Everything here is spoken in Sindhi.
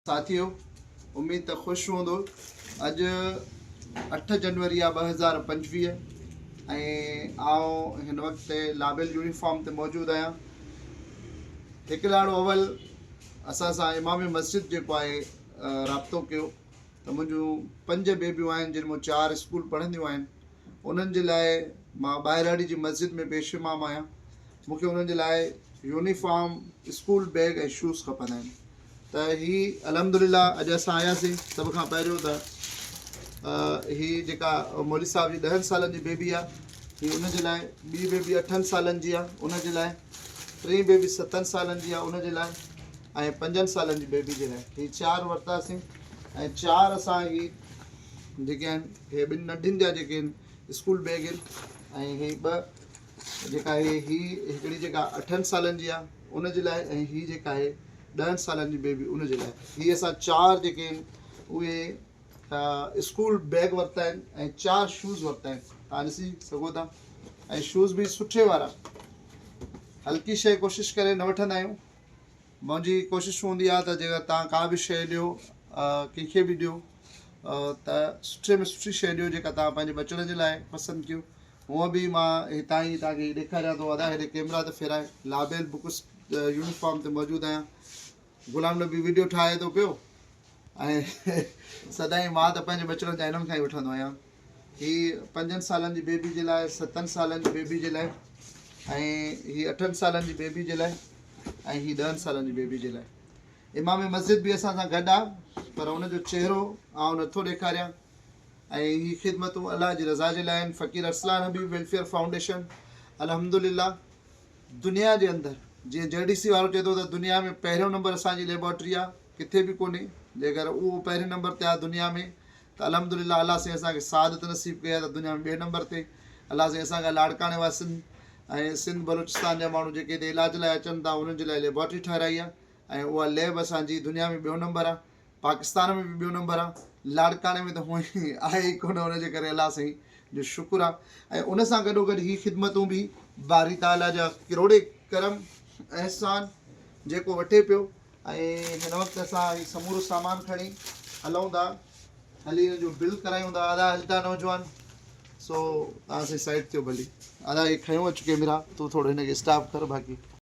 ساٿيو اميد ته خوش هوندو اڄ اٺ جنوري آ 2025 ۽ آئون هن وقت لابيل يونيفارم تي موجود آهيان. هڪ ڏهاڙو اول اسان سان امام مسجد جيڪو آهي رابطو ڪيو ته منهنجون پنج بيبيون آهن جن مان چار اسڪول پڙهنديون آهن انهن جي لاء مان ٻاهراڙي جي مسجد ۾ پيش امام آهيان مون کي انهن جي لاء يونيفارم اسڪول بيگ ۽ شوز کپندا آهن ته هي الحمدلله اڄ اسان آياسين سڀ کان پهريون ته هي جيڪا مولوي صاحب جي ڏهن سالن جي بيبي آ هي ان جي لاء ٻي بيبي اٺن سالن جي آ ان جي لاء ٽين بيبي ستن سالن جي آ ان جي لاء ۽ پنجن سالن جي بيبي جي لاء هي چار ورتاسين ۽ چار اسان هي جيڪي آهن هي ٻن ننڍين جا جيڪي آهن اسڪول بيگ آهن ۽ هي ٻه جيڪا هي هي هڪڙي جيڪا اٺن سالن جي آ ان جي لاء ۽ هي جيڪا آهي ڏهن سالن جي بيبي ان جي لاء هي اسان چار جيڪي آهن اهي اسڪول بيگ ورتا آهن ۽ چار شوز ورتا آهن تان ڏسي سگهو ٿا ۽ شوز به سٺي وارا هلڪي شيء ڪوشش ڪري نه وٺندا آهيون منهنجي ڪوشش هوندي آهي ته جيڪا تان ڪا به شيء ڏيو ڪنهن کي به ڏيو ته سٺي ۾ سٺي شيء ڏيو جيڪا تان پنهنجي ٻچڙن جي لاء پسند ڪيو هونء به مان هتان ئي توهان کي ڏيکاريان ٿو ادا هيڏي ڪيمرا ته ڦيرائي لابيل بڪس يونيفارم تي موجود آهيان غلام نبي ويڊيو ٺاهي ٿو پيو ۽ سدائين مان ته پنهنجي ٻچڙن جا انهن کان ئي وٺندو آهيان هي پنجن سالن جي بيبي جي لاء ستن سالن جي بيبي جي لاء ۽ هي اٺن سالن جي بيبي جي لاء ۽ هي ڏهن سالن جي بيبي جي لاء امام مسجد به اسان سان گڏ آ پر ان جو چهرو آئون نٿو ڏيکاريان ۽ هي خدمتون الله جي رضا جي لاء آهن فقير ارسلان حبيب ويلفيئر فائونڊيشن الحمدلله دنيا جي اندر جيئن جي ڊي سي وارو چئي ٿو ته دنيا ۾ پهريون نمبر اسان جي ليبارٽري آ ڪٿي به ڪونهي جيڪر اهو پهرين نمبر تي آ دنيا ۾ ته الحمدلله الله سائين اسان کي سعادت نصيب ڪئي آ ته دنيا ۾ ٻئي نمبر تي الله سائين اسان کان لاڙڪاڻي واسين ۽ سنڌ بلوچستان جا ماڻهو جيڪي هتي علاج لاء اچن ٿا انهن جي لاء ليبارٽري ٺهرائي آ ۽ اها ليب اسان جي دنيا ۾ ٻيو نمبر آ پاڪستان ۾ به ٻيو نمبر آ لاڙڪاڻي ۾ ته هونئن ئي آهي ئي ڪونه ان جي ڪري الله سائين جو شڪر آ ۽ ان سان گڏو گڏ هي خدمتون به باري تعاليٰ جا ڪروڙين ڪرم احسان جيڪو وٺي پيو ۽ هن وقت اسان هي سمورو سامان کڻي هلون ٿا هلي هن جو بل ڪرايون ٿا ادا هلتا نوجوان سو توهان سائين سائيڊ ٿيو ڀلي ادا هي کنيو اچ ڪيمرا تون ٿورو هن کي اسٽاپ ڪر باقي.